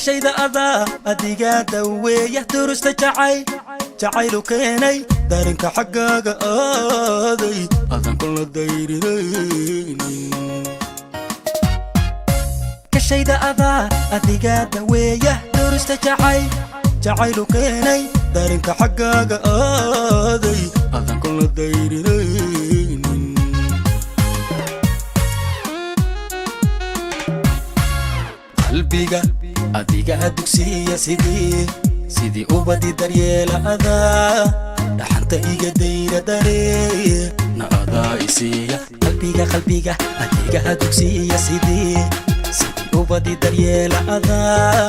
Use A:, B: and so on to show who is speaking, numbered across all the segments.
A: Kashayda adaa adigaa daweeya durusta jacayl jacaylu keenay dareenka xaggaaga aaday adan kula dayrinaynin. Kashayda adaa adigaa daweeya durusta jacayl jacaylu keenay dareenka xaggaaga aaday adan kula dayrinaynin. Qalbiga adigaa dugsiya sidii ubadi daryeela adaa dhaxanta iga dayra daree na adaa isiiya. Qalbiga adigaa dugsiya sidii ubadi daryeela adaa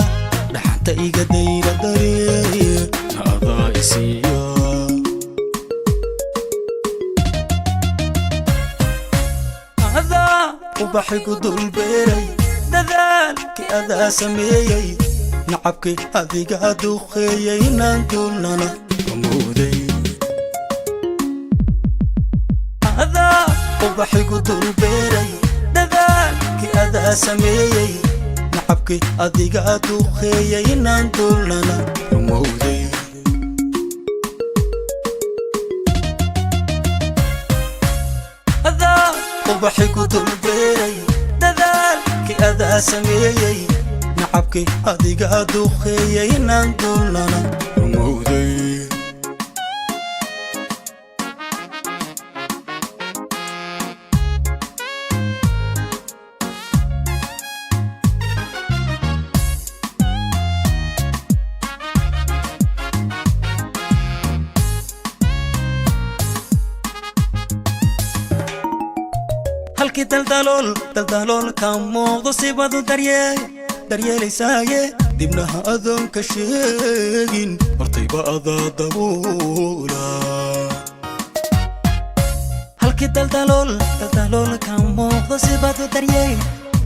A: dhaxanta iga dayra daree na adaa isiiya. Adaa ubaxigu dulbeeray dadaalkii adaa sameeyey nacabkii adigaa duqeeyey inaan duulnana amooday. Adaa ubaxigu dulbeeray dadaalkii adaa sameeyey nacabkii adigaa duqeeyey inaan duulnana rumowday. Adaa ubaxigu dulbeeray dadaalkii adaa sameeyey nacabkii adigaa duqeeyey inaan duulnana rumowday. Halkii daldalool daldalool ka muuqdo sibadu daryeelaysaaye dibnaha adoon ka sheegin hortayba adaa dabuula. Halkii daldalool daldalool ka muuqdo sibadu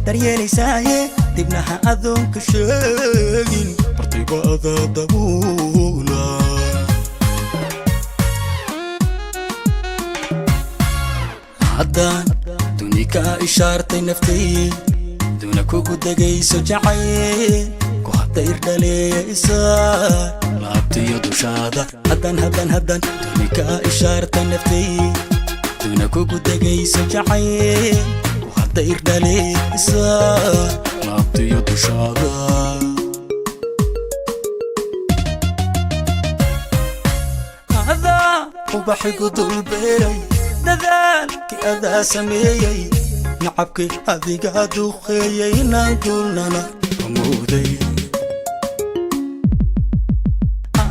A: daryeelaysaaye dibnaha adoon ka sheegin hortayba adaa dabuula. Haddaan duni kaa ishaartay naftay duna kugu degayso jacayl ku hadayr dhaleeyaysa laabtiyo dushaada. Haddaan duni kaa ishaartay naftay duna kugu degayso jacayl ku hadayr dhaleeyaysa laabtiyo dushaada. Adaa ubaxigu dulbeeray dadaalkii adaa sameeyey nacabkii adigaa duqeeyey inaan duulnana amooday.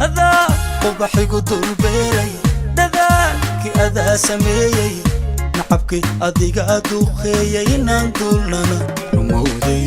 A: Adaa ubaxigu dulbeeray dadaalkii adaa sameeyey nacabkii adigaa duqeeyey inaan duulnana rumowday.